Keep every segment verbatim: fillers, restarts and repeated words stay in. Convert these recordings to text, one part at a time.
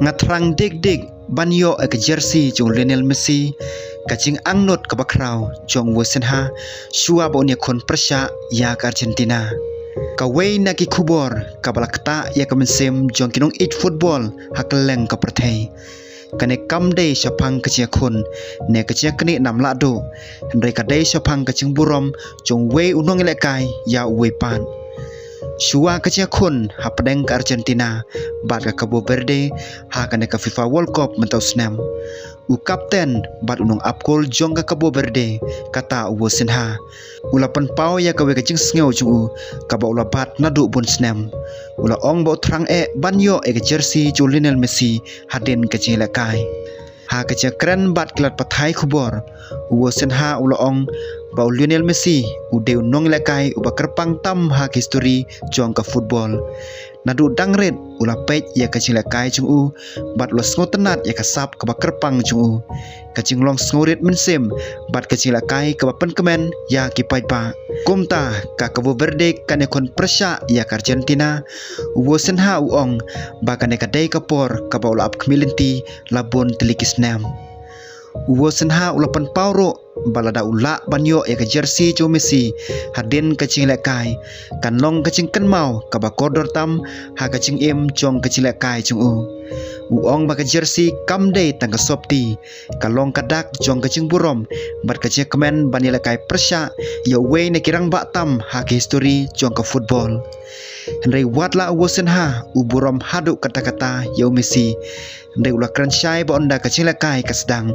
Nga thrang dik dik ban ïoh ïa ka jersey jong u Lionel Messi, ka jingangnud kaba khraw jong u Vincent Ha, shuwa ba un ïakhun pyrshah ïa ka Argentina. Kawei na ki khubor kaba la ktah ïa ka mynsiem jong ki nongïeit football ha kylleng ka pyrthei. Kane kam dei shaphang ka jingïakhun ne ka jingïaknieh nam lah duh, hynrei ka dei shaphang ka jingburom jong uwei u nongïalehkai ïa uwei pat. Shuwa ka jingïakhun hapdeng ka Argentina bad ka Cabo Verde ha kane ka FIFA World Cup mynta u snem, u kapten bad u nongap kol jong ka Cabo Verde, kata u Vincent Ha, u la pynpaw ïa kawei ka jingsngew jong u kaba u la bat naduh bun snem. U la ong ba u thrang eh ban ïoh ïa ka jersey jong u Lionel Messi hadien ka jingïalehkai. Ha ka jingkren bad ki lad pathai khubor, u Vincent Ha u la ong ba u Lionel Messi u dei u nongïalehkai uba kyrpang tam ha ka histori jong ka football. Naduh dang rit u la peit ïa ka jingïalehkai jong u bad u la sngewtynnad ïa ka sap kaba kyrpang jong u, ka jinglong sngewrit mynsiem bad ka jingïalehkai kaba pynkmen ïa ki paidbah. Kumta ka Cabo Verde kan ïakhun pyrshah ïa ka Argentina, u Vincent Ha u ong ba kane ka dei ka por kaba u la ap khmih lynti la bun tylli ki snem. U Vincent Ha u la pynpaw ruh ba lada u lah ban ïoh ïa ka jersey jong u Messi hadien ka jingïalehkai, kan long ka jingkynmaw kaba kordor tam ha ka jingim jong ka jingïalehkai jong u. U ong ba ka jersey kam dei tang ka sopti, ka long ka dak jong ka jingburom bad ka jingkmen ban ïalehkai pyrshah ïa uwei na ki rangbah tam ha ka histori jong ka football. Hynrei wat la u Vincent Ha u burom haduh katta katta ïa u Messi, hynrei u la kren shai ba ynda ka jingïalehkai ka sdang,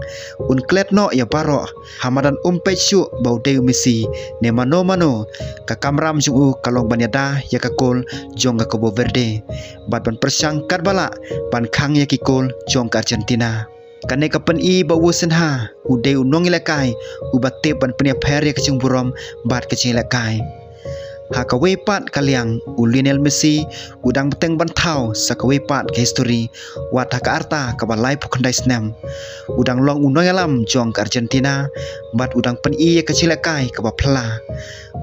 un klet noh ïa baroh ha madan, um peit shuh ba u dei u Messi ne mano mano. Ka kamram jong u ka long ban ïada ïa ka kol jong ka Cabo Verde bad ban pyrshang katba lah ban khang ïa ki kol jong ka Argentina. Kane ka pyni ba u Vincent Ha u dei u nongïalehkai uba tip ban pynïapher ïa ka jingburom bad ka jingïalehkai. Ha kawei pat ka liang, u Lionel Messi u dang bteng ban thaw sa kawei pat ka histori, wat ha ka rta kaba laiphew khyndai snem. U dang long u nongïalam jong ka Argentina bad u dang pyni ïa ka jingïalehkai kaba phylla.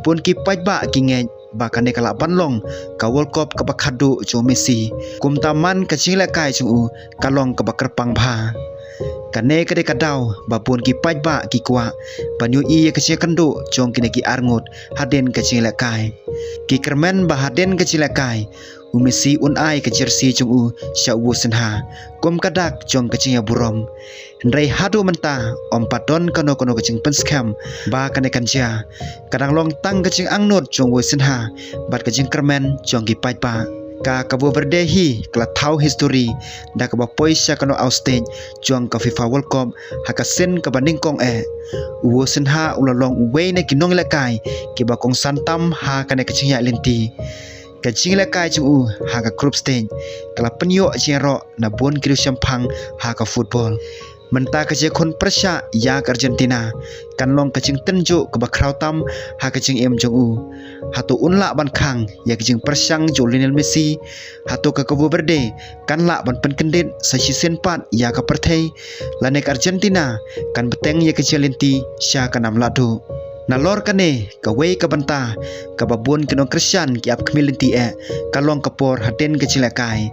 Bun ki paidbah ki ngeit ba kane ka lah ban long ka World Cup kaba khatduh jong u Messi. Kumta man ka jingïalehkai jong u ka long kaba kyrpang bha. Kane ka dei ka daw ba bun ki paidbah ki kwah ban ïohi ïa ka jingïakynduh jong kine ki arngut hadien ka jingïalehkai. Ki kyrmen ba hadien ka jingïalehkai, u Messi un ai ka jersey jong u sha u Vincent Ha kum ka dak jong ka jingïaburom. Hynrei haduh mynta ym pat don kano kano ka jingpynskhem ba kane kan jia. Ka dang long tang ka jingangnud jong u Vincent Ha bad ka jingkyrmen jong ki paidbah. Ka Cabo Verde hi ka la thaw histori da kaba poi sha ka knockout stage jong ka FIFA World Cup ha ka sien kaba nyngkong eh. U Vincent Ha u la long uwei na ki nongïalehkai kiba kongsan tam ha kane ka jingïaid lynti. Ka jingïalehkai jong u ha ka group stage ka la pynïoh jingïaroh na bun ki riewshemphang ha ka football. Mynta ka jingïakhun pyrshah ïa ka Argentina kan long ka jingtynjuh kaba khraw tam ha ka jingim jong u. Hato un lah ban khang ïa ka jingpyrshang jong u Lionel Messi? Hato ka Cabo Verde kan lah ban pynkyndit sa shisien pat ïa ka pyrthei? Lane ka Argentina kan bteng ïa ka jingïaid lynti sha ka nam lahduh? Nalor kane, kawei ka bynta kaba bun ki nongkyrshan ki ap khmih lynti eh ka long ka por hadien ka jingïalehkai.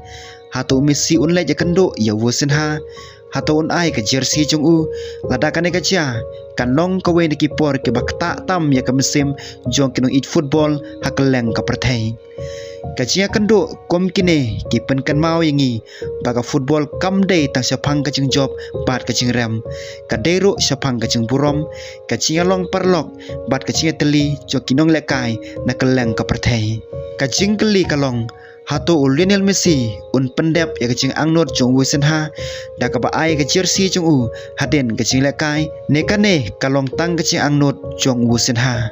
Hato u Messi un leit ïakynduh ïa u Vincent Ha? Hato un ai ka jersey jong u? Lada kane ka jia, kan long kawei na ki por kiba ktah tam ïa ka mynsiem jong ki nongïeit football ha kylleng ka pyrthei. Ka jingïakynduh kum kine ki pynkynmaw ïa ngi ba ka football kam dei tang shaphang ka jingjop bad ka jingrem. Ka dei ruh shaphang ka jingburom, ka jingïalong paralok bad ka jingïatylli jong ki nongïalehkai na kylleng ka pyrthei. Ka jingkylli ka long, hato u Lionel Messi un pyndep ïa ka jingangnud jong u Vincent Ha da kaba ai ka jersey jong u hadien ka jingïalehkai? Ne kane ka long tang ka jingangnud jong u Vincent Ha?